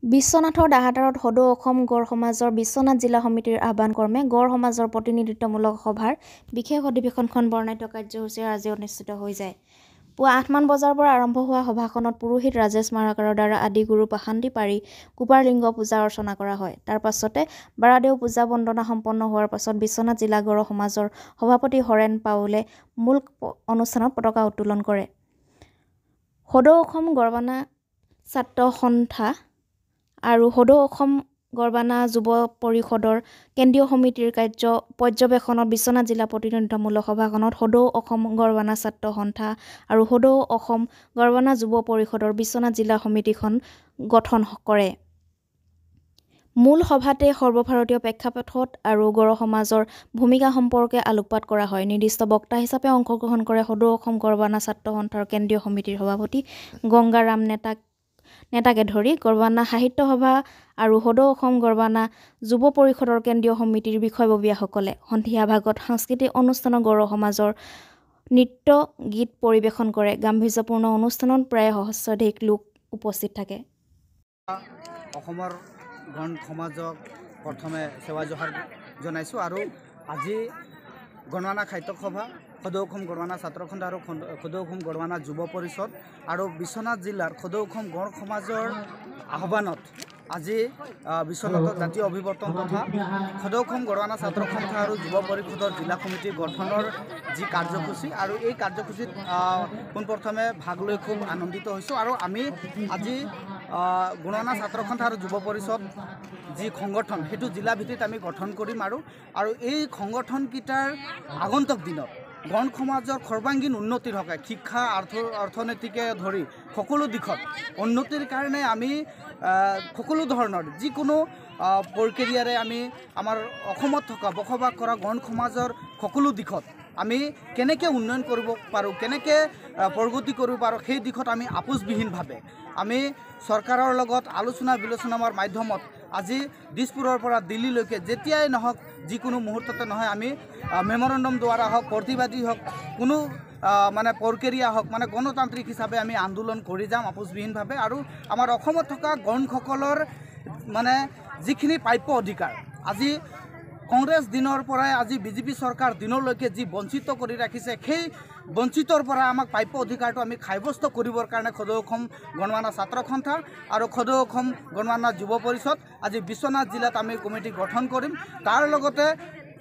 বিশ্বনাথৰ দাহাটাৰত সদৌ অসম গড় সমাজৰ বিশ্বনাথ জিলা সমিতিৰ আহ্বানক্ৰমে গড় সমাজৰ প্ৰতিনিধিত্বমূলক সভাৰ বিশেষ অধিৱেশনখন বৰ্ণাঢ্য কাৰ্যসূচীৰে আজি অনুষ্ঠিত হৈ যায়। পুৱা ৮মান বজাৰ পৰা আৰম্ভ হোৱা সভাখনত পুৰোহিত ৰাজেশ মাৰাকাৰৰ দ্বাৰা আদিগুৰু পাষাণ্ডী পাৰি কুপাৰলিংগ পূজা অৰ্চনা কৰা হয়। তাৰ পাছতে বাৰাদেও পূজা বন্দনা সম্পন্ন হোৱাৰ পাছত বিশ্বনাথ জিলা গড় সমাজৰ সভাপতি হৰেণ পাউলে মূল অনুষ্ঠানত পতাকা উত্তোলন কৰে। সদৌ অসম গড়বানা ছাত্ৰ সন্থা আৰু সদৌ অসম গড়বানা যুৱ পৰিষদৰ কেন্দ্ৰীয় সমিতিৰ কাৰ্য পৰ্যবেক্ষণত বিশ্বনাথ জিলা প্ৰতিনিধিত্বমূলক সভাখনত সদৌ অসম গড়বানা ছাত্ৰ সন্থা আৰু সদৌ অসম গড়বানা যুৱ পৰিষদৰ বিশ্বনাথ জিলা সমিতিখন গঠন কৰে। মূল সভাতে সৰ্বভাৰতীয় প্ৰেক্ষাপটত আৰু গড় সমাজৰ ভূমিকা সম্পৰ্কে আলোকপাত কৰা হয়। নিৰ্দিষ্ট বক্তা হিচাপে অংশগ্ৰহণ কৰে সদৌ অসম গড়বানা ছাত্ৰ সন্থাৰ কেন্দ্ৰীয় সমিতিৰ সভাপতি গংগাৰাম নেতাকে ধৰি গড়বানা সাহিত্য সভা আৰু সদৌ অসম গড়বানা যুৱ পৰিষদৰ কেন্দ্ৰীয় সমিতিৰ বিষয়ববীয়াসকলে। সন্ধিয়া ভাগত সাংস্কৃতিক অনুষ্ঠানত গড় সমাজৰ নৃত্য গীত পৰিৱেশন কৰে। গাম্ভীৰ্যপূৰ্ণ অনুষ্ঠানত প্ৰায় সহস্ৰাধিক লোক উপস্থিত থাকে। অসমৰ গণ সমাজক প্ৰথমে সেৱা জোহাৰ জনাইছোঁ আৰু আজি গণনা সাহিত্য সভা, সদৌ অসম গড়ৱানা ছাত্ৰ সন্থা আৰু সদৌ অসম গড়ৱানা যুৱ পৰিষদ আৰু বিশ্বনাথ জিলাৰ সদৌ অসম গড় সমাজৰ আহ্বানত আজি বিশ্বনাথত জাতীয় অভিৱৰ্তন তথা সদৌ অসম গড়ৱানা ছাত্ৰ সন্থা আৰু যুৱ পৰিষদৰ জিলা সমিতি গঠনৰ যি কাৰ্যসূচী আৰু এই কাৰ্যসূচীত পোনপ্ৰথমে ভাগ লৈ খুব আনন্দিত হৈছোঁ। আৰু আমি আজি গড়ৱানা ছাত্ৰ সন্থা আৰু যুৱ পৰিষদ যি সংগঠন সেইটো জিলা ভিত্তিত আমি গঠন কৰিম আৰু আৰু এই সংগঠনকেইটাৰ আগন্তুক দিনত গণ সমাজৰ সৰ্বাংগীন উন্নতিৰ হকে শিক্ষা অৰ্থনীতিকে ধৰি সকলো দিশত উন্নতিৰ কাৰণে আমি সকলো ধৰণৰ যিকোনো প্ৰক্ৰিয়াৰে আমি আমাৰ অসমত থকা বসবাস কৰা গণ সমাজৰ সকলো দিশত আমি কেনেকৈ উন্নয়ন কৰিব পাৰোঁ, কেনেকৈ প্ৰগতি কৰিব পাৰোঁ সেই দিশত আমি আপোচবিহীনভাৱে আমি চৰকাৰৰ লগত আলোচনা বিলোচনাৰ মাধ্যমত আজি দিছপুৰৰ পৰা দিল্লীলৈকে যেতিয়াই নহওক যিকোনো মুহূৰ্ততে নহয় আমি মেমৰেণ্ডম দ্বাৰা হওক, প্ৰতিবাদী হওক, কোনো মানে প্ৰক্ৰিয়া হওক, মানে গণতান্ত্ৰিক হিচাপে আমি আন্দোলন কৰি যাম আপোচবিহীনভাৱে। আৰু আমাৰ অসমত থকা গণসকলৰ মানে যিখিনি প্ৰাপ্য অধিকাৰ আজি কংগ্ৰেছ দিনৰ পৰাই আজি বিজেপি চৰকাৰ দিনলৈকে যি বঞ্চিত কৰি ৰাখিছে সেই বঞ্চিতৰ পৰা আমাক প্ৰাপ্য অধিকাৰটো আমি সাব্যস্ত কৰিবৰ কাৰণে সদৌ অসম গণৱানা ছাত্ৰ সন্থা আৰু সদৌ অসম গণৱানা যুৱ পৰিষদ আজি বিশ্বনাথ জিলাত আমি কমিটি গঠন কৰিম। তাৰ লগতে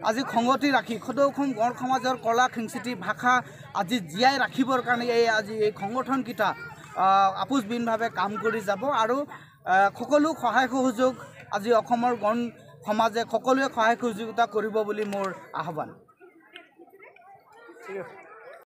আজি সংগতি ৰাখি সদৌ অসম গণ সমাজৰ কলা সংস্কৃতি ভাষা আজি জীয়াই ৰাখিবৰ কাৰণে এই আজি এই সংগঠনকেইটা আপোচবিহীনভাৱে কাম কৰি যাব আৰু সকলো সহায় সহযোগ আজি অসমৰ গণ সমাজে সকলোৱে সহায় সহযোগিতা কৰিব বুলি মোৰ আহ্বান। ঠিক আছে।